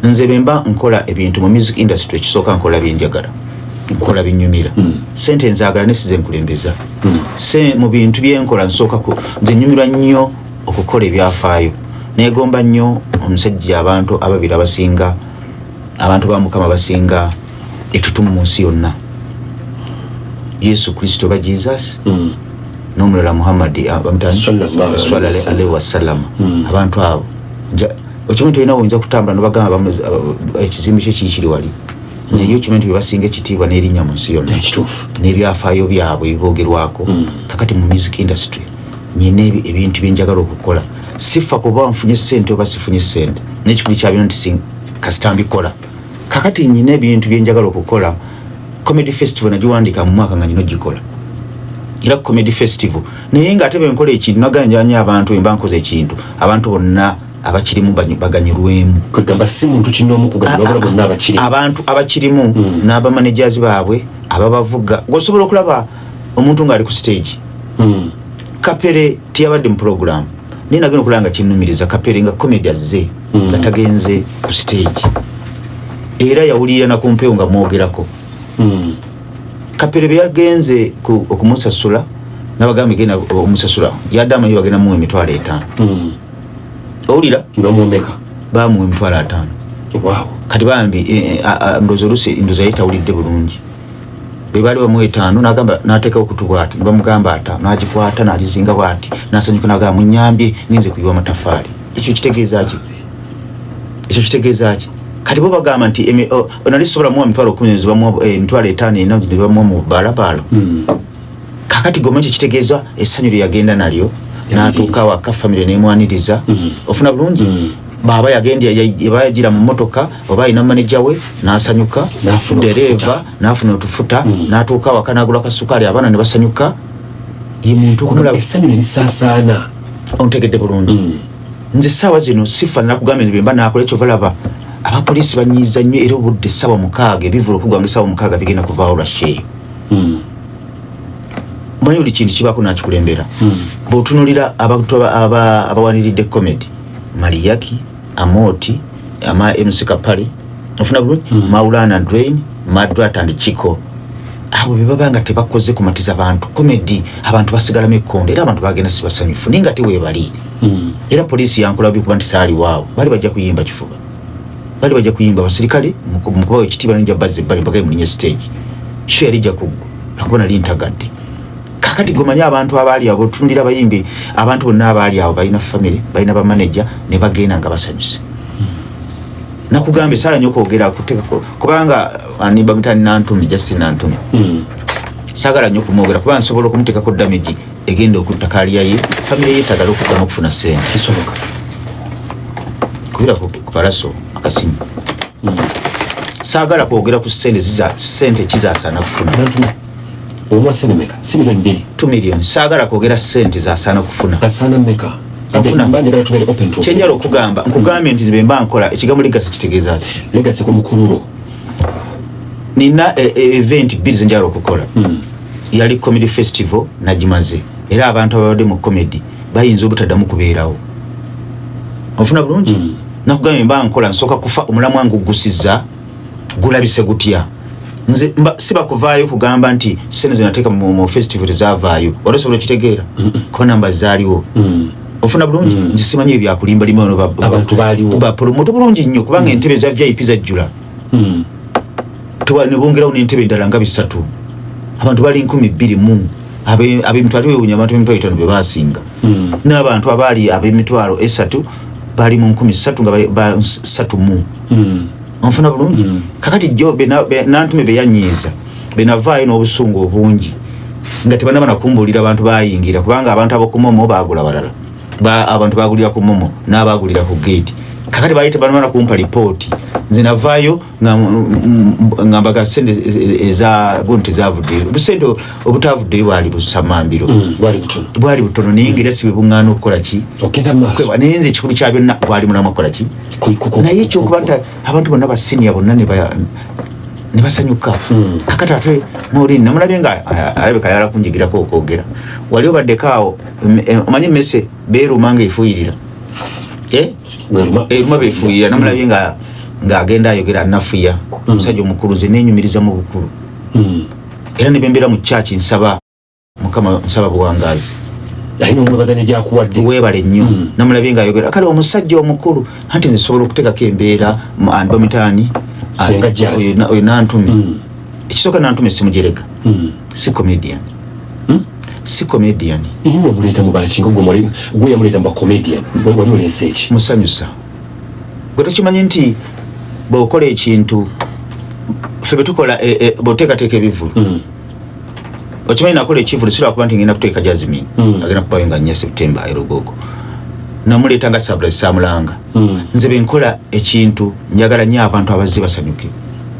Nze bemba nkola ebintu mu music industry, ekisooka nkola byenjagala, nkola binyumira. Sente nzagala, nesize nkulembeza. Se mu bintu byenkola nsooka nze nyumirwa nnyo okukola ebyafaayo. Negomba nnyo omusajja, abantu ababiri abasinga, abantu ba Mukama basinga etutumu mu nsi yonna, Yesu Kristo oba Jesus, n'omulala Muhammadi. Sallallahu alaihi alaihi wasallama. Abantu abo okimanyi nti olina oyinza kutambula nobagamba ekizimbe kyo kikiri wali, naye okimanyi nti bebasinga ekitiibwa n'erinnya mu nsi yonna? Ekituufu. N'ebyafaayo byabwe ebiboogerwako. Kakati mu music industry nyina ebintu byenjagala okukola. Sifa kuba nfunye sente oba sifunye sente, n'ekikulu kya byonna nti kasita mbikola. Kakati nyina ebintu byenjagala okukola. Comedy festival nagiwandika mu mwaka nga nyina ogikola, era comedy festival, naye nga ate bwenkola ekintu naganjanya abantu. Bwemba nkoze ekintu, abantu bonna abakirimu baganyulwemu. Kwegamba si muntu kinoomu kuganyulwa, wabula bonna abakiri. Abantu abakirimu n'abamanagers baabwe ababavuga. Gosobola okulaba omuntu ng'ali ku stage. Kapere teyabadde mu program, naye nagenda okulaba nga kinumiriza Kapere nga comedy azze nga tagenze ku stage, era yawulira na ku mpewo nga mwogerako. Kapere bwe yagenze okumusasula, nabagamba genda omusasula, yadde amanyi bagenda muwa 50,000. Owulira? Bamuwomeka? Bamuwa 50,000. Kati bambi ndowooza olusi ndowooza yali tawulidde bulungi. Bwe baali bamuwa etaano, nagamba nateekawo okutu bwati, ne bamugamba ataano, n'agikwata n'agizinga bwati, n'asanyuka, nagamba, "Munyambye, ngenze kuyiwa amatafaali." Ekyo kitegeeza ki? Ekyo kitegeeza ki? Kati bo bagamba nti nali sobola muwa 100,000, ne bamuwa 50,000 ena, ne bamuwa mu balabaala. Kakati goma ekyo kitegeeza essanyu lye yagenda nalyo n'atuuka awaka, famire nemwaniriza. Ofuna bulungi? Baaba yagenda eba yagira mu motoka oba alina manager we, n'asanyuka. N'afuna. Dereeva n'afuna otufuta, n'atuuka awaka n'agula kasukaali, abaana ne basanyuka. Ye muntu okumulaba essanyu ne lisaasaana. Ontegedde bulungi? Nze essaawa zino sifaanana kugambye nti bwemba nakola ekyo. Valaba abapoliisi banyiiza nnyo, era obudde essaawa 6, ebivvulu okugwanga essaawa 6 bigenda kuvaawo lwa show eyo. Manyi buli kintu kibaako nakikulembera. Bw'otunulira abantu abawaniridde comedy, Mariaki, Amoti, ama MC Kapale, ofuna bulungi? Maulana Drain, Madrat and Chico, abo bebaba nga tebakoze kumatiza bantu comedy, abantu basigalamu ekkondo, era abantu bagenda si basanyufu, naye nga teweebali. Era poliisi yankola bubi kuba nti saaliwaawo. Bali bajja kuyimba kifuba, bali bajja kuyimba abasirikale mukubawa ekitiibwa, ninja bazza ebbali mbagaye mulinye stage. Show yali ejja kuggwa lwakuba nali ntagadde. Kakati gomanyi abantu abaali awo, otunulira abayimbi, abantu bonna abaali awo balina family, balina bamaneja, ne bagenda nga basanyuse. Nakugambye saala nnyo okwogera kubanga ani bamutani Nantumi, Justin Nantumi. Saagala nnyo okumwogera kuba nsobola okumuteekako damage egenda okutta career ye, famire ye tagala okuddamu okufuna sente. Kisoboka. Kubira ku Palaso akasimu. Saagala kwogera ku sente ziza sente kizasaana kufuna. Nantumi omuwa sente meka? Si miliyoni 2? 2 million. Saagala kwogera sente zasaana kufuna. Asaana meka? Nfuna. Mba njagala tubeere open to Kyenjala okugamba, nkugambye nti bwe mba nkola, ekigambo legacy kitegeeza ki? Legacy ku mukululo. Nina event bbiri zenjagala okukola. Yali comedy festival, nagimaze, era abantu ababadde mu comedy bayinza obutaddamu kubeerawo. Ofuna bulungi? Nakugambye mba nkola, nsooka kufa omulamwa ngugusiza gulabise gutya. Nze siba kuvaayo kugamba nti sente zenateeka mu festival tezavaayo. Wali osobola okitegeera kuba namba zaaliwo. Ofuna bulungi? Nze simanyi ebyo byakulimba limba bano Abantu baaliwo. Bapromote bulungi nnyo kubanga entebe za VIP zajjula. Ne bongerawo n'entebe endala nga bisatu. Abantu bali 2000 mu ab'emitwalo ewunya, abantu 50,000 be basinga. N'abantu abaali ab'emitwalo 3 bali mu 3000 nga satu mu. Onfuna bulungi? Kakati jo Nantume beyanyiiza, benavaayo n'obusungu obungi nga tebanaba nakumbuulira abantu bayingira, kubanga abantu abokumomo bagula balala. Abantu bagulira ku momo n'abagulira ku gate. Kakati baali tebanaba nakumpa lipooti. Nze navaayo nga mbaga sente eza gundi tezavuddeyo. Obusente obutavuddeyo bwali busamambiro. Bwali butono. Bwali butono, naye ngaera si bwe buŋŋaana okukola ki? Ogenda mu maaso. Kweba, naye nze ekikulu kya byonna bwali mulamu okukola ki? Naye ekyokuba nti abantu bonna basiniya bonna ne basanyuka. Kakati ate Maureen namulabye nga alabika ayala kunjigirako okwogera. Wali obaddeko awo, omanyi emmese beeruma nga efuuyirira. Eh? Weruma. Eruma befuuyirira. Namulabye nga Ng'agenda ayogera anafuya. Omusajja omukulu, nze nenyumiriza mu bukulu. Era ne bembeera mu kyaki, nsaba Mukama, nsaba buwangaazi. Alina omwebaza negyakuwadde. Weebale nnyo. Namulabye ng'ayogera, kale omusajja omukulu, anti nze sobola okuteekako embeera bamitaani. Senga Jazz. Oyo Nantume. Ekisooka, Nantume simujerega. Si comedian. Si comedian. Iwe omuleeta mu bakinga, gwe yamuleeta mu bacomedian, wali oleese eki? Musanyusa. Gwe tokimanyi nti bw'okola ekintu, ffe betukola, bw'oteekateeka ebivulu, okimanyi nakola ekivulu si lwakuba nti ngenda kuteeka Jasmine. Agenda kubayo nga 4 September erogogo. Namuleeta nga surprise, samulanga. Nze benkola ekintu, njagala nnyo abantu abazze basanyuke.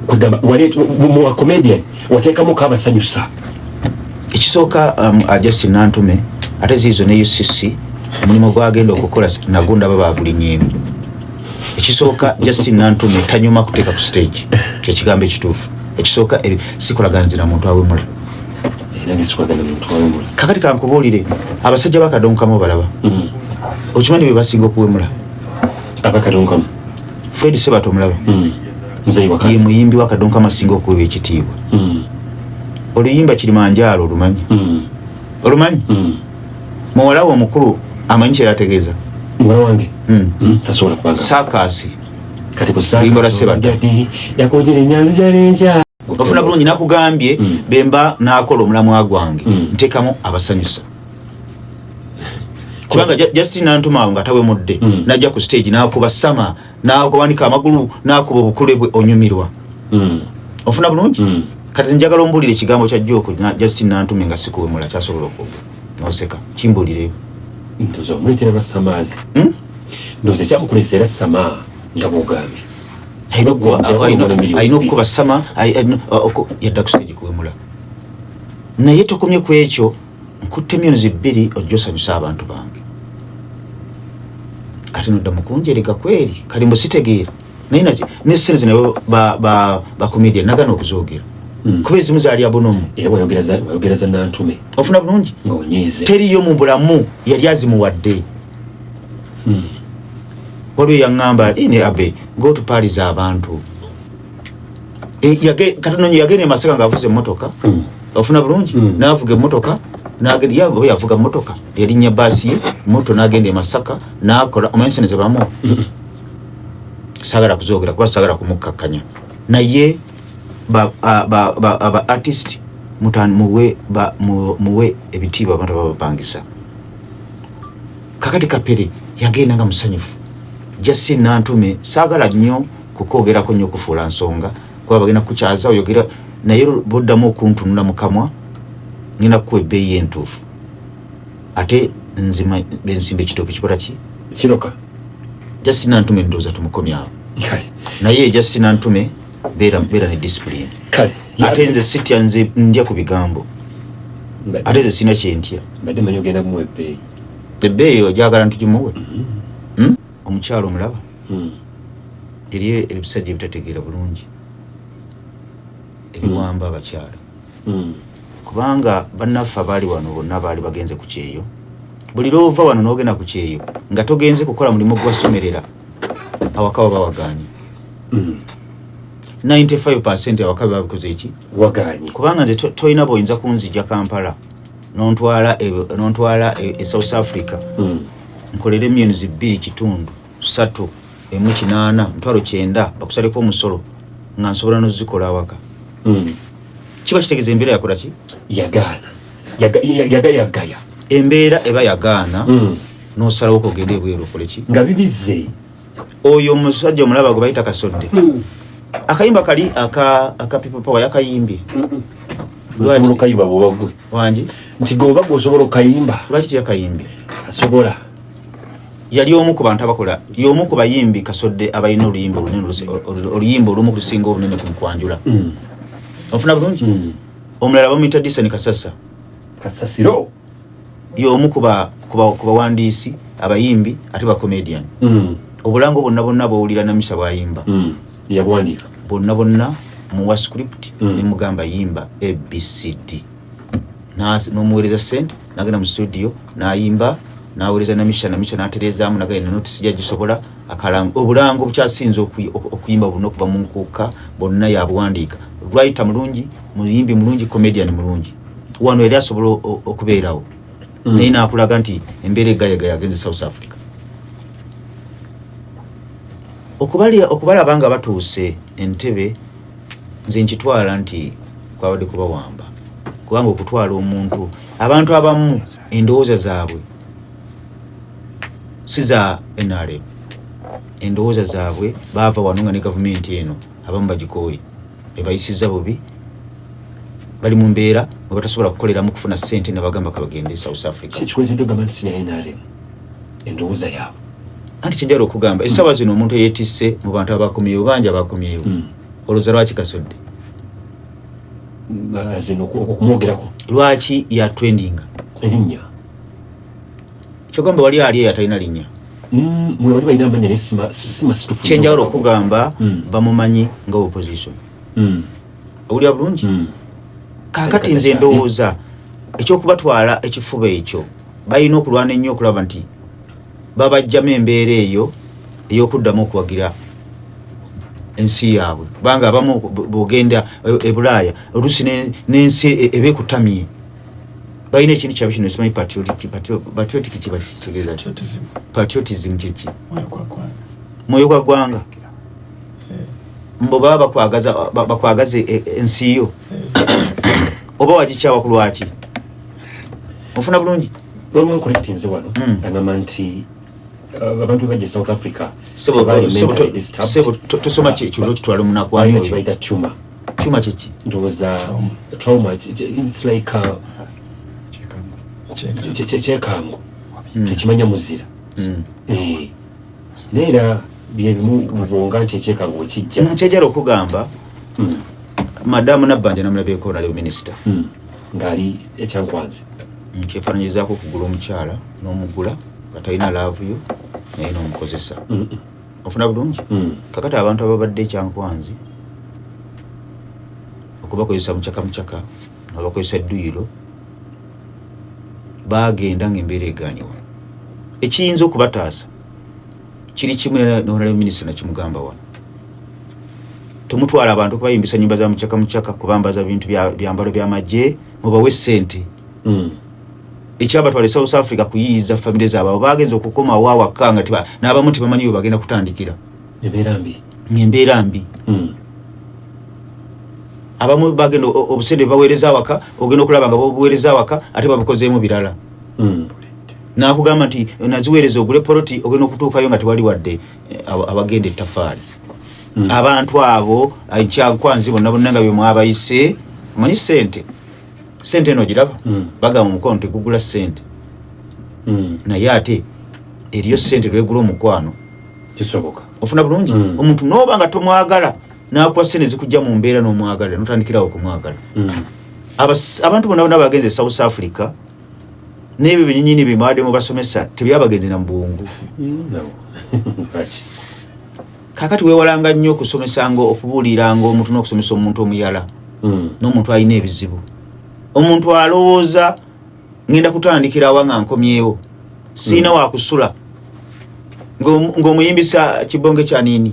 Kugamba mu bacomedian wateekamu kabasanyusa. Ekisooka, Justin Nantume, ate ziizo ne UCC, omulimu gwagenda okukola nagwo ndaba bagulinyeemu. Ekisooka, Justin Nantume tanyuma kuteeka ku stage, kyekigambo ekituufu. Ekisooka, sikolaganzira muntu awemula. Era nesikolagana muntu awemula. Kakati kankubuulire, abasajja bakadonkamu balaba, okimanyi be basinga okuwemula? Abakadonkamu? Fred Sebato omulaba? Muzeyi Ye wakazi. muyimbi wakadonkamu asinga okuweebwa ekitiibwa. Oluyimba Kirimanjaalo olumanyi? Olumanyi? Muwala we omukulu amanyi kyerategeeza? Muwala wange? Tasobola kubanga. Saakaasi. Kati ku Luyimba lwa Sebato. Yakojera enyanzi gyalenkya. Ofuna bulungi, nakugambye, bemba nakola omulamwa gwange, ntekamu abasanyusa, kubanga Justin Nantuma awo nga tawemudde, najja ku stage nakuba sama, nakuwanika amagulu, nakuba obukule bwe, onyumirwa. Ofuna bulungi? Kati njagala ombuulire ekigambo kya joke Justin Nantume nga sikuwemula kyasobola okwogera noseka, kimbuulireyo. Ndoza omuleetera basamaazi. Hmm? Ndoza ekyamukulesa era sama nga bwogambye. Alina okukuba sama, yadda ku stage kuwemula, naye tokomye ku ekyo. Nkutte 2 million ojja osanyusa abantu bange, ate nodda mukunjerega kweri. Kali mbu sitegeera, naye nesente zinayo bacomedian nagana okuzoogera, kuba ezimu zaali abonomu. Era wayogera za Nantume. Ofuna bulungi? Nga onyiize. Teriyo mu bulamu yali azimuwadde. Waliwo yaŋŋamba ine abe gotupaaliza abantu. Katono nyo yagenda e Masaka ng'avuze emmotoka. Ofuna bulungi? N'avuga emmotoka, n'agenda oba yavuga mmotoka, yalinnya baasi ye moto n'agenda e Masaka n'akola. Omanyi sente ze bamuwa? Saagala kuzoogera kuba saagala kumukkakkanya, naye ba artist muwe ebitiibwa abantu ababapangisa. Kakati Kapere yagenda nga musanyufu. Justin Nantume saagala nnyo kukwogerako nnyo kufuula nsonga, kuba bagenda kukyaza oyogera, naye boddamu okuntunula mu kamwa, ngenda kukuwa ebbeeyi entuufu. Ate nzima bensimba ekitooke kikola ki? Kiroka. Justin Nantume ndowooza tumukomyawo. Kale. Naye Justin Nantume, beera ne discipline. Kale. Ate nze sitya, nze ndya ku bigambo. Ate nze sina kyentya. Mbadde manyi ogenda kumuwa ebbeeyi. Ebbeeyi ogyagala ntugimuwe? Hmm? Omukyalo omulaba? Eri ebisajja ebitategeera bulungi ebiwamba abakyala, kubanga bannaffe abaali wano bonna baali bagenze ku kyeyo. Buli lwova wano n'ogenda ku kyeyo nga togenze kukola mulimu gwasomerera, awaka waba wagaanye. 95 awaka babikoze eki? Wagaanye. Kubanga nze tolina bwoyinza kunzija Kampala nontwala e South Africa, nkolere 2.5 million, 3, 1 8, 90,000, bakusaleko omusolo, nga nsobola nozikola awaka. Kiba kitegeeza embeera yakola ki? Yagaana. Yagayagaya. Embeera eba yagaana, nosalawo kogenda ebweru okole ki? Nga bibizze. Oyo omusajja omulaba gwe bayita Kasodde? Akayimba kali aka People Power yakayimbye. Lwaki? Osobola okayimba bwoba gwe. Wangi? Nti gwe oba gwe osobola okayimba. Lwaki teyakayimbye? Asobola. Yali omu ku bantu abakola, y'omu ku bayimbi Kasodde abalina oluyimba olunene, oluyimba olumu kusinga obunene ku mukwanjula. Ofuna bulungi? Omulala bamuyita Dison Kasasa. Kasasiro. Y'omu ku bawandiisi abayimbi ate ba comedian. Obulango bwonna bwonna bwowulira Namisa bwayimba, Yabuwandiika. bwonna bwonna muwa script, nemugamba yimba ABCD, n'omuweereza sente, nagenda mu studio nayimba. Naweereza Namisha, Namisha n'atereezaamu, nagaye noti sijja gisobola. Akalango, obulango bukyasinze okuyimba buno okuva mu nkuuka bonna yabuwandiika. Writer mulungi, muyimbi mulungi, comedian mulungi. Wano yali asobola okubeerawo, naye nakulaga nti embeera egayagaya, agenze South Africa. Okubalaba nga batuuse Entebe, nze nkitwala nti kwabadde kubawamba, kubanga okutwala omuntu, abantu abamu endowooza zaabwe si za NRM, endowooza zaabwe baava wano nga ne gavumenti eno abamu bagikooye, ebayisiza bubi, bali mu mbeera mwe batasobola kukoleramu kufuna ssente, ne bagamba kabagende South Africa. Kyekikwetedde ogamba nti si bya NRM endowooza yaabwe? Anti kyenjala okugamba, essaawa zino omuntu eyeetisse mu bantu abakomyewo bangi, abakomyewo, olowooza lwaki Kasodde? Zino okumwogerako. Lwaki ya trendinga? Erinnya. Kyogamba wali ali eyo atalina linnya? Mwe bali balina amanya, naye sima situfu. Kyenjawulo okugamba, bamumanyi nga opposition. Owulira bulungi? Kaakati nze ndowooza ekyokubatwala ekifuba ekyo, balina okulwana ennyo okulaba nti babajjamu embeera eyo ey'okuddamu okuwagira ensi yaabwe, kubanga abamu bwogenda e Bulaaya, oluusi n'ensi eba ekutamye. Balina ekintu kyabwe kino, simanyi patriotic kiba kitegeeza ki? Patriotism. Patriotism kyeki? Mwoyo gwa ggwanga. Mwoyo gwa ggwanga. Mbo baba bakwagaze ensi yo, oba wagikyawa ku lwaki? Ofuna bulungi? Waliwo nkolectinze wano, agamba nti abantu bajja South Africa tebaali mentally disturbed. Sebo, tosoma kino, kitwala omunaku. Balina kye bayita tumor. Kyuma kiki? Ndowooza Trauma. trauma, it's like Ekyekango. Kyekango tekimanya muzira. Eh. Naye era byebimu mu bwonga nti ekyekango wekijja. Kyejala okugamba, madamu Nabbanja namulabyeko nali minisita. Ng'ali ekyankwanzi. Kyefaananyirizaako okugula omukyala, n'omugula nga talina love yo, naye n'omukozesa. Ofuna bulungi? Kakati abantu ababadde ekyankwanzi, okubakozesa mucaka mucaka, nabakozesa dduyiro, bagenda nga embeera eganye wano. Ekiyinza okubataasa kiri kimu, ne minisita nakimugamba wano: temutwala abantu okubayimbisa nyumba za mucaka mucaka, kubambaza bintu byambalo byamagye, mubawe sente. Ekyabatwala e South Africa kuyiyiza famire zaabwe. Abo bagenza okukomawo awaka nga n'abamu tebamanyi we bagenda kutandikira. Embeera mbi. Ngaembeera mbi. Abamu bagenda obusente baweereza awaka, ogenda okulaba nga babuweereza awaka ate babukozeemu birala. Nakugamba nti naziweereza ogule poloti, ogenda okutuukayo nga tewali wadde abagenda ettafaali. Abantu abo ekyankwanzi bonna bonna nga bemwabayise, omanyi sente, sente eno ogiraba? Bagamba omukwano tegugula sente, naye ate eriyo sente lwegula omukwano. Kisoboka. Ofuna bulungi? Omuntu noba nga tomwagala, nakuwa sente zikujja mu mbeera n'omwagala, notandikirawo okumwagala. Abantu bonna bonna bagenze e South Africa, n'ebyo byenyinyini bye mubasomesa tebyabagenze na mu bwongo. No. Lwaki? Kakati weewalanga nnyo okusomesanga, okubuuliranga omuntu n'okusomesa omuntu omuyala n'omuntu alina ebizibu. Omuntu alowooza ngenda kutandikirawa nga nkomyewo, siina wakusula, ng'omuyimbisa kibonge kya nini?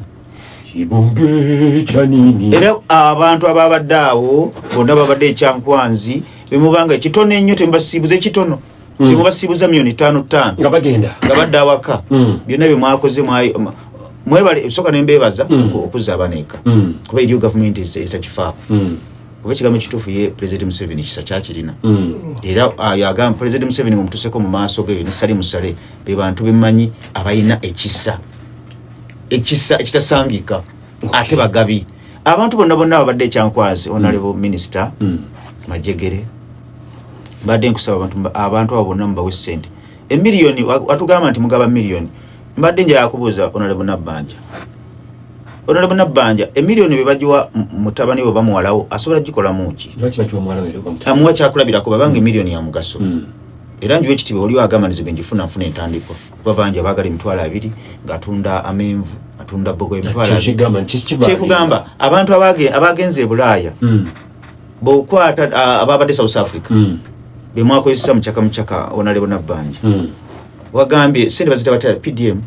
Kibonge kya nini? Era abantu ababadde awo bonna babadde ekyankwanzi, bemubanga ekitono ennyo, temubasiibuza ekitono, temubasiibuza miliyoni 5 5. Nga bagenda. Nga badde awaka. Byonna bye mwakoze, mwebale. Soka nembeebaza okuzza abaana eka, kuba eriyo gavumenti etakifaako, kuba ekigambo ekituufu ye President Museveni kisa kyakirina. Era yagamba President Museveni ngaomutuseko mu maaso ge ne Sali Musale, be bantu bemanyi abalina ekisa, ekisa ekitasangika, ate bagabi. Abantu bonna bonna babadde ekyankwazi, honorable minister Majegere, mbadde nkusaba abantu abo bonna mubawe sente emiliyoni. Watugamba nti mugaba miliyoni. Mbadde njala kubuuza honorable Nabbanja, honorable Nabbanja, emiliyoni bwe bagiwa mutabani we bamuwalawo, asobola gikolamu ki? Lwaki bakiwa muwala we bamuta? Amuwa kyakulabirako, babanga emiliyoni ya mugaso. Era njiwa ekitiibwa, oliwo agamba nti ze njifuna nfuna entandikwa, kuba bangi abaagala 20,000 ng'atunda amenvu, atunda bogo, 20,000. Kyekigamba nti kiva. Kyekugamba abantu abagenze e Bulaaya, bwokwata ababadde South Africa, bemwakozesa mucaka mucaka, honorable Nabbanja, Wagambye sente bazita batya? PDM?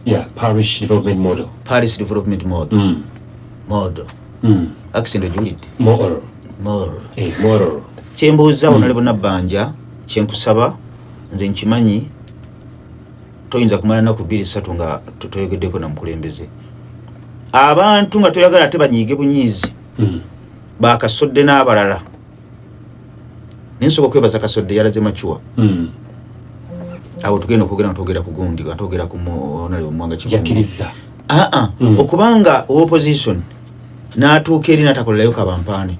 Yeah, parish development model. Parish development model. Model. Accent ogiwulidde? Model. Model. Eh, model. Kyembuuza, Honorable Nabbanja, kyenkusaba, nze nkimanyi toyinza kumala naku bbiri ssatu nga toyogeddeko na mukulembeze. Abantu nga toyagala ate banyiige bunyiizi, bakasodde n'abalala. Naye nsobola okwebaza Kasodde, yalaze mature. Awo tugenda okwogera nga twogera ku gundi, nga twogera ku Honorable Muwanga Kivumbi. Yakkiriza. Aa, okubanga opposition n'atuuka eri n'atakolerayo kabampaane,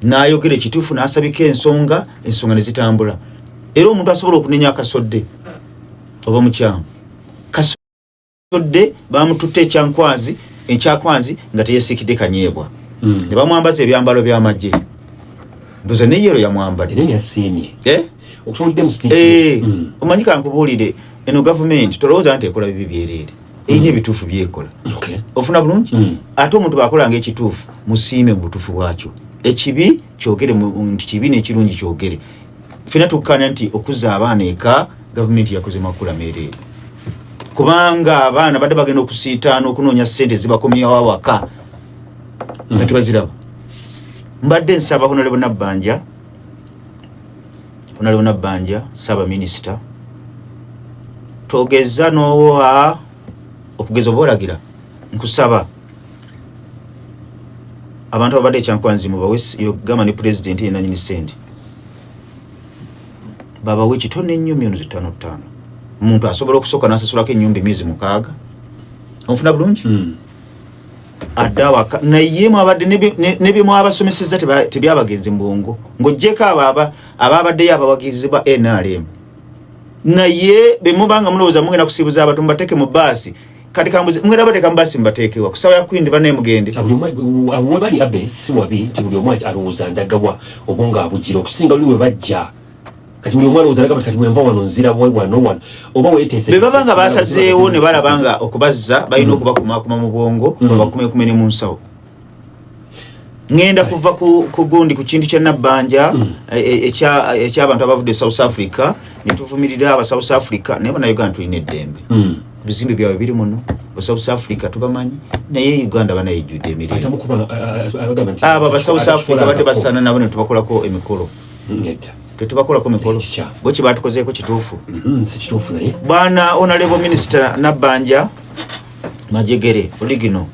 n'ayogera ekituufu, n'asabika ensonga, ensonga ne zitambula. Era omuntu asobola okunenya Akasodde oba mukyamu, Kasodde bamututte ekyankwazi nga teyesiikidde kanyeebwa, ne bamwambaza ebyambalo by'amagye. Ndoza neyero yamwambadde. Era yasiimye. Eh? Okutuulidde mu speech. Eh, omanyi, kankubuulire, eno gavumenti tolowooza nti ekola bibi byereere, erina ebituufu byekola. Ofuna bulungi? Ate omuntu bwakolanga ekituufu, musiime mu butuufu bwakyo. Ekibi kyogere nti kibi, n'ekirungi kyogere. Fena tukkanya nti okuzza abaana eka gavumenti yakoze makula meereere, kubanga abaana badde bagenda okusiitaana okunoonya ssente zibakomyawo awaka nga tebaziraba. Mbadde nsaba Honorable Nabbanja, Honorable Nabbanja, Ssaabaminisita, togeza n'owa okugeza oba olagira. Nkusaba abantu ababadde ekyankwanzi mubawe, gamba ne pulezidenti yenanyini sente, babawe kitono ennyo, miliyoni 5 5. Omuntu asobola okusooka n'asasulako ennyumba emyezi 6. Onfuna bulungi? Adde awaka. Naye mwabadde ne bye mwabasomesezza tebyabagenze mu bwongo, ng'oggyeko abo ababaddeyo abawagizi ba NRM. Naye bwe muba nga mulowooza mugenda kusiibuza abantu, mubateeke mu baasi. Kati kambuze, mugenda bateeka mu baasi, mubateekewa ku ssaawa ya kwindi? Bannaye, mugende. Buli omu awo we bali abe si wabi nti buli omu alowooza ndagawa obwongo abugira okusinga luli we bajja. Kati buli omu alowooza ndagawa, kati bwenva wano nzira wano wano oba weeteese. Bwe baba nga basazeewo ne balaba nga okubazza balina okubakumakuma mu bwongo, babakumekume ne mu nsawo. Ŋŋenda kuva ku gundi, ku kintu kya Nabbanja eky'abantu abavudde e South Africa, ne tuvumirira aba South Africa. Naye Bannayuganda tulina eddembe. Ebizimbe byabwe biri muno ba South Africa tubamanyi, naye Uganda banayejjudde emirembe. Ate mukuba abagamba nti Abo aba South Africa badde basaana nabo ne tubakolako emikolo. Nedda. Tetubakolako mikolo? Ekikyamu. Bo kye batukozeeko kituufu? Si kituufu naye. Bwana Honorable Minister Nabbanja Majegere oligino,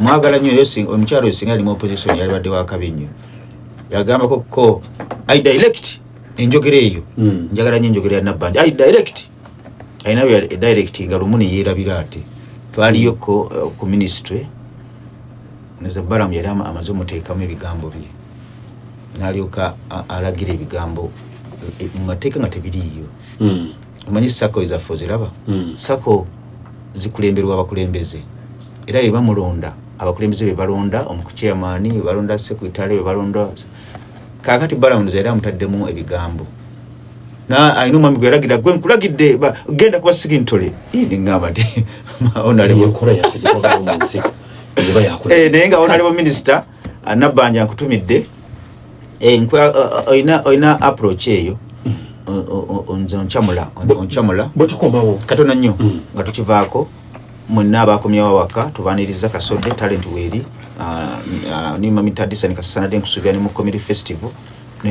mwagala nnyo. Era omukyalo oyo singa ali mu opposition yalibadde wakabi nnyo. Yagambako ko i direct enjogera eyo. Njagala nnyo enjogera ya Nabbanja, i direct. Alina bye direct nga lumu neyeerabira. Ate twaliyoko ku ministry, nze Balamu yali amaze omuteekamu ebigambo bye, n'alyoka alagira ebigambo mu mateeka nga tebiriiyo. Omanyi SACCO ezaffe oziraba? SACCO zikulemberwa abakulembeze, era be bamulonda. Abakulembeze be balonda omuchairman, be balonda secretary, be balonda. Kakati Balamu yali amutaddemu ebigambo na alina omwami gwe yalagira, gwe nkulagidde genda kuba signatory. Neŋŋamba nti honorable Enkola yaffe gyetwagala mu nsi eba yakola. Eh, naye nga Honorable Minister Nabbanja, nkutumidde. Eh, olina approach eyo. Nze oncamula, oncamula. Bwe tukomawo. Katono nnyo nga tukivaako, mwenna abakomyewo awaka tubaniriza. Kasodde talent weeri ni Mami Tadisa ne Kasasa nadde nkusuubira ne mu comedy festival.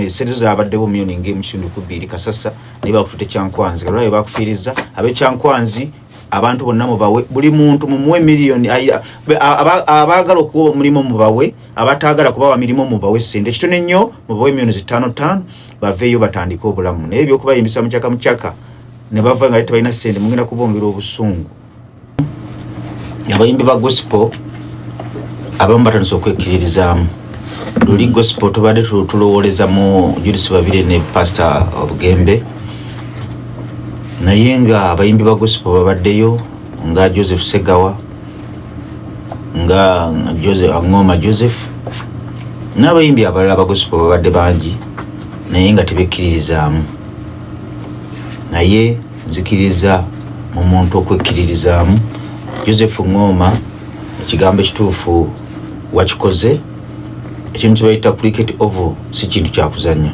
Sente zo zabaddewo miliyoni ng'emu kitundu ku bbiri. Kasasa naye bakututte Kyankwanzi, kalwayo bakufiiriza ab'Ekyankwanzi. Abantu bonna mubawe, buli muntu mumuwe miliyoni. Abaagala okuwa omulimu mubawe, abataagala kubawa mirimu mubawe sente ekitono ennyo, mubawe miliyoni 5 5, baveeyo batandike obulamu. Naye ebyokubayimbisa mukyaka mukyaka ne bava nga tebalina sente, mugenda kubongera obusungu. Abayimbi ba gospel abamu batandise okwekkiririzaamu. Luli gospel tubadde tulowooleza mu Judith Babire ne Pastor Obugembe, naye nga abayimbi ba gospel babaddeyo nga Joseph Segawa, nga Joseph Ngoma Joseph n'abayimbi abalala ba gospel babadde bangi, naye nga tebekkiririzaamu. Naye nzikiriza mu muntu okwekkiririzaamu. Joseph Ngoma, ekigambo ekituufu wakikoze. Ekintu kyebayita cricket oval si kintu kyakuzanya.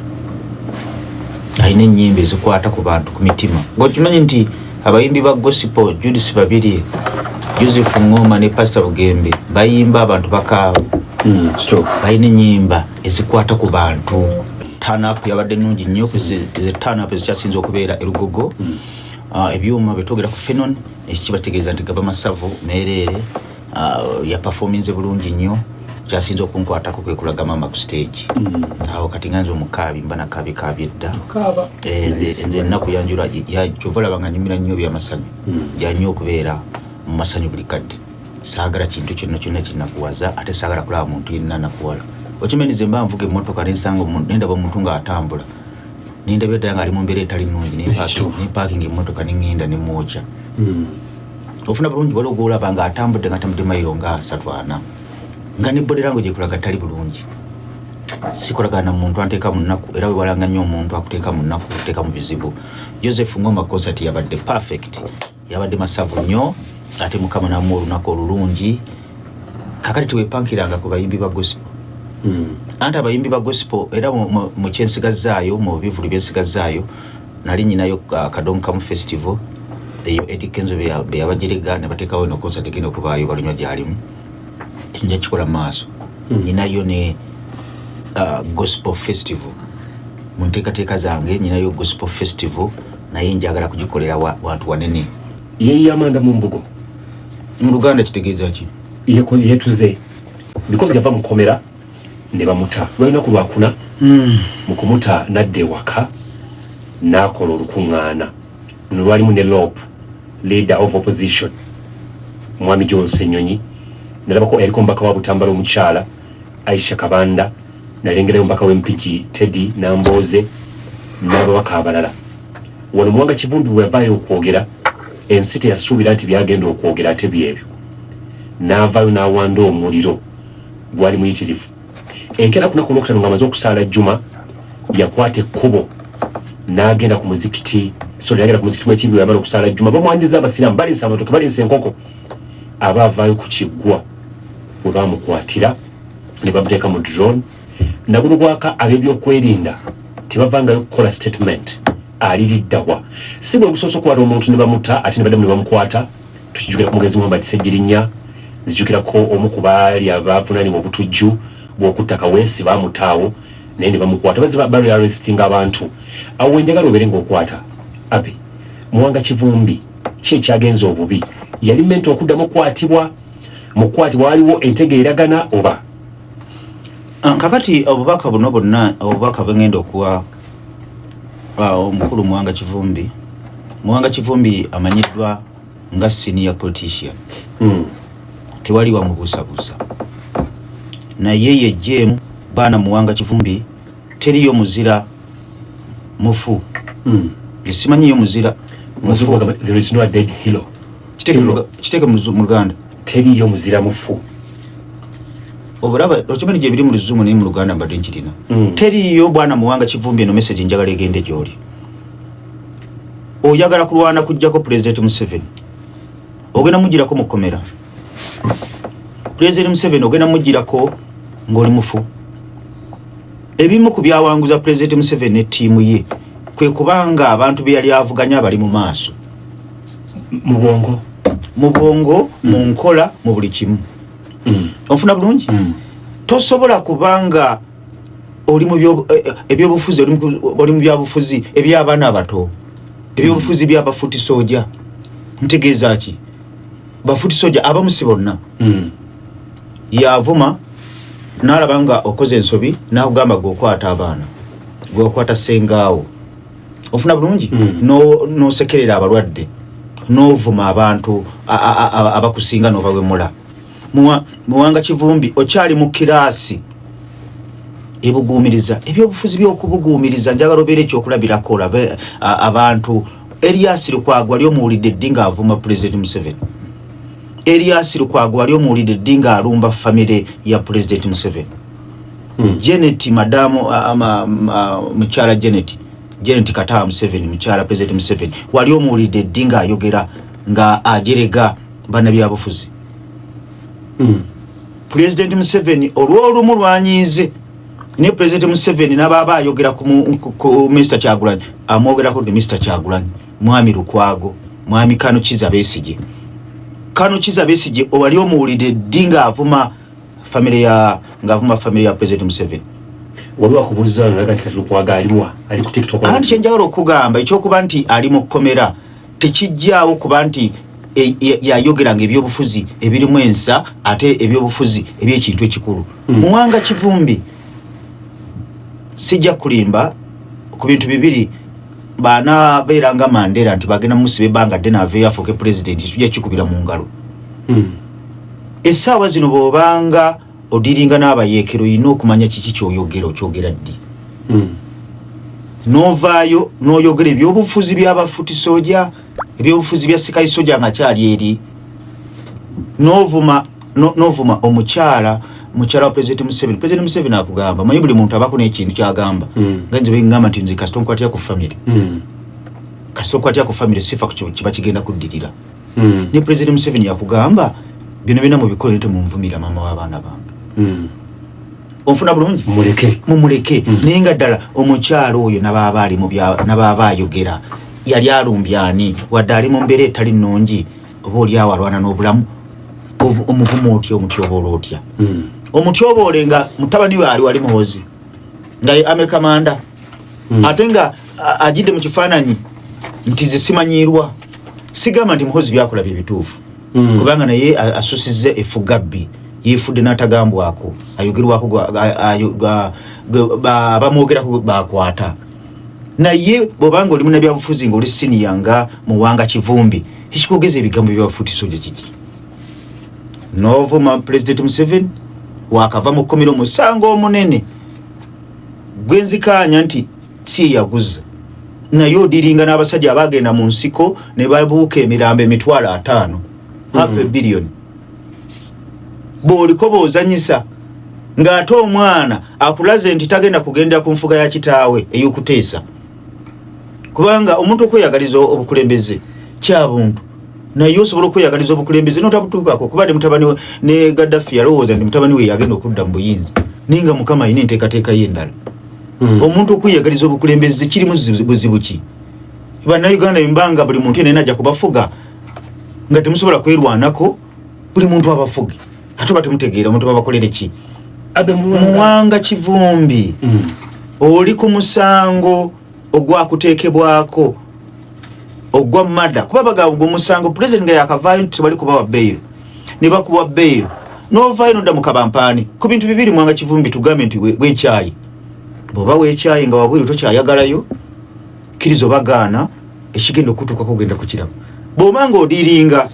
Alina ennyimba ezikwata ku bantu ku mitima. Ng'okimanyi nti abayimbi ba gospel Judith Babirye, Joseph Ngoma ne Pastor Bugembe bayimba abantu bakaaba. Balina ennyimba ezikwata ku bantu. Turn up yabadde nnungi nnyo, ze turn up ezikyasinze okubeera e Lugogo. Ebyuma betwogera ku Fenon, ekibategeeza nti gaba masavu meereere. Yaperforminze bulungi nnyo. Kyasinze okunkwatako kwe kulaga maama ku stage. Awo kati nga nze omukaabi mba nakabikaabye dda. Kaaba. Nze ennaku yanjula, kyova olaba nga nyumira nnyo byamasanyu. Jannyo okubeera mu masanyu buli kadde. Saagala kintu kyonna kyonna kinakuwaza, ate saagala kulaba muntu yenna nakuwala. Okimanyi nze mba nvuga emmotoka nensanga nendaba omuntu ng'atambula, nendabira ddala ng'ali mu mbeera etali nnungi, nempakinga emmotoka neŋŋenda nemwokya. Ofuna bulungi, waliwo gwolaba ng'atambudde, nga atambudde mayiro nga 3, 4, nga ne body language ekulaga tali bulungi. Sikolagana na muntu anteeka mu nnaku, era wewalanga nnyo omuntu akuteeka mu nnaku, akuteeka mu bizibu. Joseph Ngoma concert yabadde perfect, yabadde masavu nnyo, ate Mukama namuwa olunaku olulungi. Kakati tewepankiranga ku bayimbi ba gospel. Anti abayimbi ba gospel era mu kyensigazaayo, mu bivulu byensigazaayo, nali nyinayo Kadonkamu Festival eyo Eddy Kenzo beyabagirega ne bateekawo eno concert egenda okubaayo, Balunywa gyalimu, nja kikola mu maaso. Nyinayo ne gospel festival mu nteekateeka zange, nyinayo gospel festival, naye njagala kugikolera wantu wanene. Yeyamanda mu mbugo. Mu Luganda kitegeeza ki? Yetuze because yava mukomera ne bamuta lwalinaku lwakuna. Mu kumuta nadda ewaka n'akola olukuŋŋaana. Luno lwalimu ne LOP leader of opposition Mwami Joel Ssenyonyi, nalabako yaliko omubaka wa Butambala omukyala Aisha Kabanda, nalengerayo omubaka w'Empigi Teddy Nambooze n'ababaka abalala. Wano Muwanga Kivumbi bwe yavaayo okwogera, ensi teyasuubira nti byagenda okwogera ate byebyo. N'avaayo n'awanda omuliro gwali muyitirivu. Enkeera ku lunaku olwokutaano ng'amaze okusaala Juma, yakwata ekkubo n'agenda ku muzikiti, sorry, n'agenda ku muzikiti w'Ekibi. Yamala okusaala Juma, bamwaniriza abasiraamu, balinsa amatoke, balinsa enkoko. Aba avaayo ku kiggwa we bamukwatira ne bamuteeka mu drone. Naguno gwaka ab'ebyokwerinda tebavangayo kukola statement aliriddawa. Si bwe gusoose okukwata omuntu ne bamuta ate ne baddamu ne bamukwata. Tukijjukira ku mugenzi Muhammad Ssegirinya, nzijukirako omu ku baali abavunaanibwa obutujju bw'okutta Kaweesi, bamutaawo naye ne bamukwata. Bazze barearrestinga abantu. Awo wenjagala obeere ng'okwata Abe Muwanga Kivumbi, ki ekyagenza obubi? Yali ment okuddamu okukwatibwa? Mu kukwatibwa waliwo entegeeragana oba? Kakati obubaka buno bwonna, obubaka bwengenda okuwa omukulu Muwanga Kivumbi. Muwanga Kivumbi amanyiddwa nga senior politician. Tewali wamubuusabuusa, naye yejjeemu baana. Muwanga Kivumbi, teriyo muzira mufu. Simanyiyo muzira mufu. There is no dead hero. Kiteeke mu Luganda. Teriyo muzira mufu. Obulaba okimanyi gye biri mu Luzungu, naye mu Luganda mbadde nkirina. Teriyo bwana Muwanga Kivumbi, eno message njagala egende gy'oli. Oyagala kulwana kujjako Pulezidenti Museveni, ogenda mugirako mu kkomera. Pulezidenti Museveni ogenda mugirako ng'oli mufu. Ebimu ku byawanguza Pulezidenti Museveni ne ttiimu ye kwe kubanga abantu be yali avuganya bali mu maaso. Mu bwongo. Mu bwongo, mu nkola, mu buli kimu. Onfuna bulungi? Tosobola kubanga oli mu ebyobufuzi, oli mu byabufuzi eby'abaana abato, ebyobufuzi by'abafuti soja. Ntegeeza ki? Bafuti soja abamu, si bonna. Yavuma n'alaba nga okoze ensobi n'akugamba gweokwata abaana, gweokwata sengaawo. Ofuna bulungi? N'osekerera abalwadde, n'ovuma abantu abakusinga, n'obawemula. Muwanga Kivumbi, okyali mu kiraasi ebuguumiriza ebyobufuzi by'okubuguumiriza. Njagala obeera ekyokulabirako, olabe abantu. Erias Lukwago wali omuwulidde ddi ng'avuma Pulezidenti Museveni? Erias Lukwago wali omuwulidde ddi ng'alumba famire ya Pulezidenti Museveni? Janet, madamu, mukyala Janet, Janet Kataha Museveni, mukyala Pulezidenti Museveni, wali omuwulidde ddi ng'ayogera nga ajerega bannabyabufuzi? Pulezidenti Museveni olw'olumu lwanyiize Ne President Museveni n'abaaba ayogera ku Mr Kyagulanyi, amwogerako nti Mr Kyagulanyi, Mwami Lukwago, Mwami Kano Kiza Besigye. Kano Kiza Besigye owali omuwulidde ddi ng'avuma family ya, ng'avuma family ya President Museveni? Waliwo akubuuza naga nti kati Lukwago aliwa? Ali ku TikTok? Anti kyenjagala okugamba, ekyokuba nti ali mu kkomera tekijjaawo kuba nti yayogeranga ebyobufuzi ebirimu ensa, ate ebyobufuzi ebyekintu ekikulu. Muwanga Kivumbi, sijja kulimba ku bintu bibiri. Banabeera nga Mandela nti bagenda musiba ebbanga ddene aveeyo afuuke pulezidenti, tujja kikubira mu ngalo. Essaawa zino bw'obanga odiringa n'abayeekero, olina okumanya kiki kyoyogera, okyogera ddi. N'ovaayo n'oyogera ebyobufuzi by'abafuti soja, ebyobufuzi bya sikayi soja nga kyali eri, n'ovuma n'ovuma omukyala, mukyala wa President Museveni. President Museveni akugamba, manyi buli muntu abako n'ekintu kyagamba. Nga nze bwengamba nti nze kasita onkwatira ku family, kasita onkwatira ku family, sifa ku kiba kigenda kuddirira. Ne President Museveni yakugamba, bino byonna mubikole, temunvumira maama w'abaana bange. Onfuna bulungi? Muleke. Mumuleke. Naye nga ddala omukyalo oyo nabaaba ali mu nabaaba ayogera, yali alumbye ani? Wadde ali mu mbeera etali nnungi, oba oli awo alwana n'obulamu, omuvuma otya? Omutyoboola otya? Omutyoboole nga mutabani we ali wali Muhozi, nga ye army commander, ate nga agidde mu kifaananyi nti ze simanyiirwa. Sigamba nti Muhozi byakola bye bituufu, kubanga naye asusizza efugabbi, yefudde n'atagambwako, ayogerwako abamwogerako bakwata. Naye bwobanga oli munabyabufuzi nga oli senior nga Muwanga Kivumbi, ekikwogeza ebigambo byabafuti soja kiki? Novuma President Museveni wakava mu kkomera, omusango omunene gwenzikanya nti si yeyaguza, naye odiringa n'abasajja abagenda mu nsiko ne babuuka emirambo 50,000, half a billion, bw'oliko bw'ozanyisa ng'ate omwana akulaze nti tagenda kugendera ku nfuga ya kitaawe ey'okuteesa. Kubanga omuntu okweyagaliza obukulembeze kyabuntu, naye osobola okweyagaliza obukulembeze notabutuukako, kuba ne mutabani we ne Gaddafi yalowooza nti mutabani we yagenda okudda mu buyinza, naye nga Mukama alina enteekateeka ye endala. Omuntu okweyagaliza obukulembeze kirimu buzibu ki? Bannayuganda embanga buli muntu yenna ajja kubafuga nga temusobola kwerwanako, buli muntu abafuge, ate oba temutegeera omuntu babakolere ki? Abe Muwanga. Muwanga Kivumbi, oli ku musango ogwakuteekebwako ogwa murder, kuba bagamba omusango president nga yakavaayo nti tebali kubawa bail, ne bakuwa bail novaayo nodda mu kabampaani ku bintu bibiri. Mwanga Kivumbi, tugambe nti weekyayi, bw'oba weekyayi nga wabweru tokyayagalayo, kkiriza obagaana, ekigenda okutuukako ogenda kukiraba. Bw'oba nga odiringa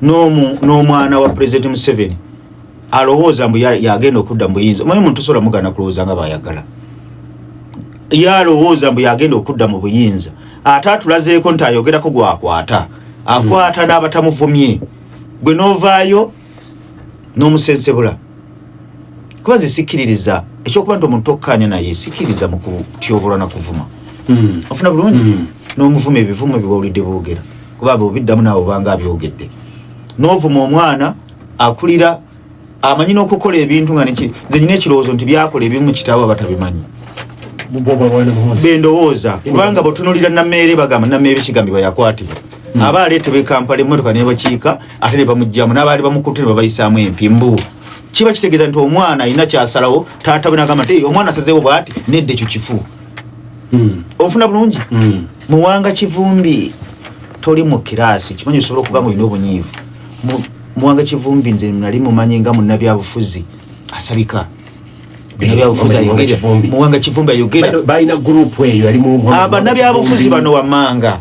n'omwana wa President Museveni alowooza mbu yagenda okudda mu buyinza, omanyi omuntu tosobola mugaana kulowooza nga bayagala, ye alowooza mbu yagenda okudda mu buyinza, ate atulazeeko nti ayogerako gwakwata, akwata n'abatamuvumye, gwe n'ovaayo n'omusensebula. Kuba nze sikkiririza ekyokuba nti omuntu tokkaanya naye, sikkiririza mu kutyobolwa na kuvuma. Ofuna bulungi? N'omuvuma ebivumo biwawulidde boogera, kuba bwobiddamu naawe obanga abyogedde. N'ovuma omwana akulira amanyi n'okukola ebintu nga nze nyina ekirowoozo nti byakola ebimu kitaawe aba tabimanyi. Bwoba bwana Muhoozi. Bendowooza, kubanga bwetunulira Nameere, bagamba Nameere kigambibwa yakwatibwa, aba aleetebwa e Kampala, emmotoka nebakiika ate ne bamugjamu, n'abaali bamukutte ne babayisaamu empi. Mbu kiba kitegeeza nti omwana alina kyasalawo, taata bwe nagamba nti, "Hey, omwana asazeewo bw'ati," nedda, ekyo kifu. Onfuna bulungi? Muwanga Kivumbi, toli mu kiraasi, kimanyi osobola okuba nga olina obunyiivu. Muwanga Kivumbi nze nali mumanyi nga munnabyabufuzi asabika. Munnabyabufuzi Muwanga ayogera. Kivumbi. Muwanga Kivumbi ayogera. Balina group eyo yalimu Abannabyabufuzi bano wammanga,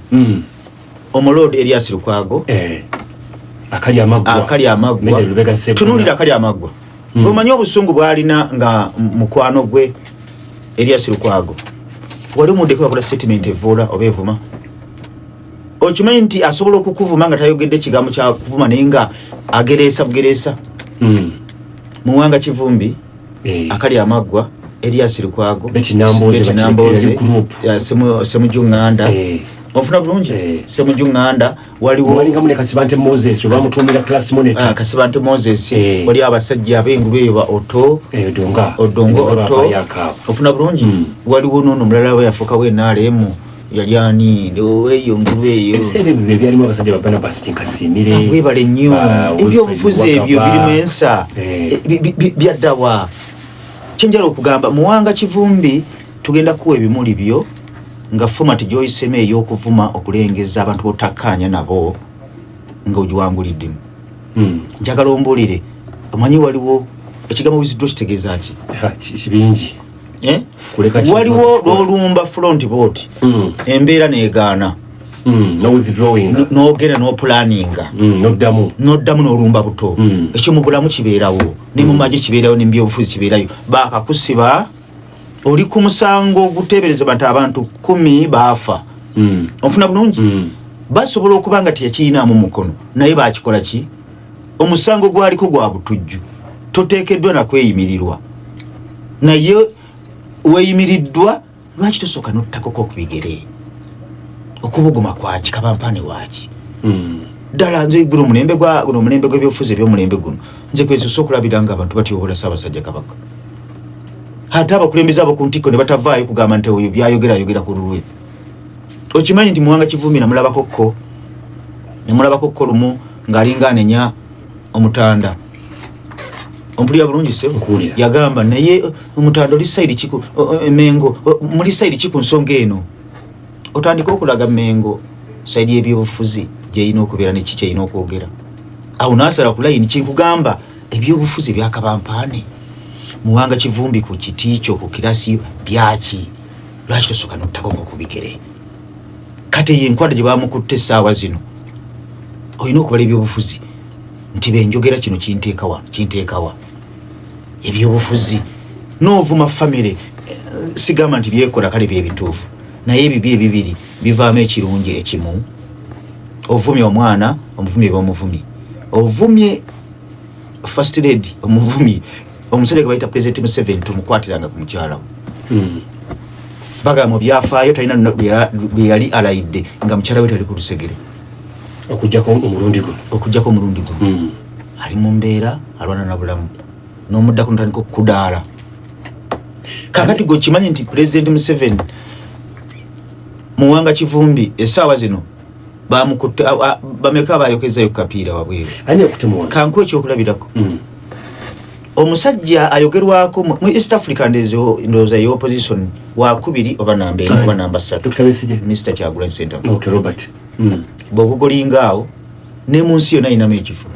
omulord Erias Lukwago, akali amaggwa, akali amaggwa, Major Lubega Sseggona. Tunuulira akali amaggwa. Omanyi obusungu bwalina nga mukwano gwe Erias Lukwago, wali omuddeko yakola statement evuula oba evuma? Okimanyi nti asobola okukuvuma nga tayogedde kigambo kya kuvuma, naye nga agereesa bugereesa. Muwanga Kivumbi, akali amaggwa, Erias Lukwago, Betty Nambooze, Betty yali Nambooze, group. ya, Ssemujju Nganda. Ofuna bulungi? Eh. Semuju Nganda waliwo. Mwalingamu ne Kasibante Moses, olwamutuumira class monitor. Ah, Kasibante Moses. Eh. Waliwo abasajja ab'engulu eyo ba Oto. Eh, Odonga. Odongo. Odonga. Oto. Bavayo akaabo. Ofuna bulungi? Waliwo noono omulala we yafuukawo NRM, yali ani eyo ngulu eyo? Ebiseera ebyo bye byalimu abasajja ba Barnabas Tinkasiimire. Webale nnyo. Ba Ebyobufuzi Wilfred ebyo Wagaba. birimu ensa. Eh. Eh, byaddawa? Kyenjala okugamba, Muwanga Kivumbi, tugenda kuwa ebimuli byo nga format gyoyisemu ey'okuvuma, okulengeza abantu botakkaanya nabo, nga ogiwanguliddemu. Njagala ombuulire, omanyi waliwo ekigambo withdraw, kitegeeza ki? Ha, kibingi. Eh? Kuleka kintu Waliwo okukikola. lwolumba front boat, embeera negaana. No withdrawing. N'ogenda n'opulaninga. Noddamu. Noddamu n'olumba buto. Ekyo mu bulamu kibeerawo, ne mu magye kibeerawo, ne mu byobufuzi kibeerayo. Bakakusiba, oli ku musango oguteeberezebwa nti abantu 10 baafa. Onfuna bulungi? Basobola okuba nga teyakiyinaamu mukono, naye bakikola ki? Omusango gwaliko gwa butujju, toteekeddwa nakweyimirirwa, naye weeyimiriddwa. Lwaki tosooka nottakoko ku bigere? Okubuguma kwaki? Kabampane waaki? Ddala nze guno omulembe gwa guno omulembe gw'ebyobufuzi ebyomulembe guno, nze kwensosa okulabira nga abantu batyobola Ssaabasajja Kabaka, ate abakulembeze abo ku ntikko ne batavaayo kugamba nti oyo byayogera ayogera ku lulwe. Okimanyi nti Muwanga Kivumbi namulabako ko, namulabako ko lumu ng'alinga anenya omutanda. Ompulira bulungi, sebo? Nkuwulira. Yagamba naye omutanda oli side kiku Mengo muli side ki ku nsonga eno? Otandika okulaga Mengo side y'ebyobufuzi gyerina okubeera neki kyerina okwogera awo nasala ku layini. Kinkugamba, ebyobufuzi byakabampaane, Muwanga Kivumbi, ku kiti kyo, ku kirasi byaki? Lwaki tosooka nottakoko ku bigere? Kati eyo enkwata gye bamukutte essaawa zino, olina okubala ebyobufuzi nti benjogera kino kinteekawa, kinteekawa ebyobufuzi n'ovuma famire. Sigamba nti byekola kale byebituufu, naye ebibi ebibiri bivaamu ekirungi ekimu. Ovumye omwana, omuvumye bamuvumye, ovumye first lady, omuvumye omusajja gwe bayita President Museveni. Tomukwatiranga ku mukyalawo. Bagamba mu byafaayo talina lunaku lwe yali alayidde nga mukyala we tali ku lusegere. Okujjako omulundi guno. Okujjako omulundi guno. Ali mu mbeera, alwana na bulamu, n'omuddako notandika okukudaala. Kakati gwe okimanyi nti President Museveni, Muwanga Kivumbi, essaawa zino bamukutte bameka abayokezayo kukapiira wabweru? Ani yakute, Muwanga? Kanku ekyokulabirako. Omusajja ayogerwako mu East Africa, ndowooza ye opposition wakubiri oba namba emu oba namba 3. Dr. Besigye. Mr Kyagulanyi Ssentamu. Okay, Robert. Bw'okugolinga awo ne mu nsi yonna ayinamu ekifo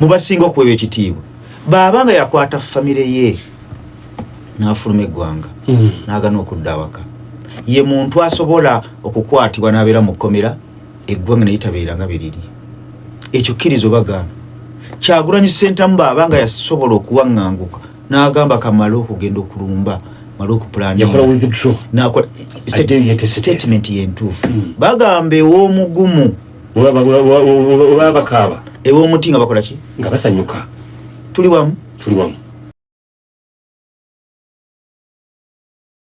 mubasinga okuweebwa ekitiibwa, baaba nga yakwata famire ye n'afuluma eggwanga, n'agana okudda awaka. Ye muntu asobola okukwatibwa n'abeera mu kkomera eggwanga naye tabeera nga biriri. Ekyo kkiriza oba gaana, Kyagulanyi Ssentamu baaba nga yasobola okuwaŋŋanguka n'agamba kamale okugenda okulumba, male Yakola okupulaninga withdraw. Nakola Addeyo yeteeseteese. statement yentuufu. Bagamba ew'omugumu Oba bakaaba ew'omuti nga bakola ki? Nga basanyuka. Tuli wamu? Tuli wamu.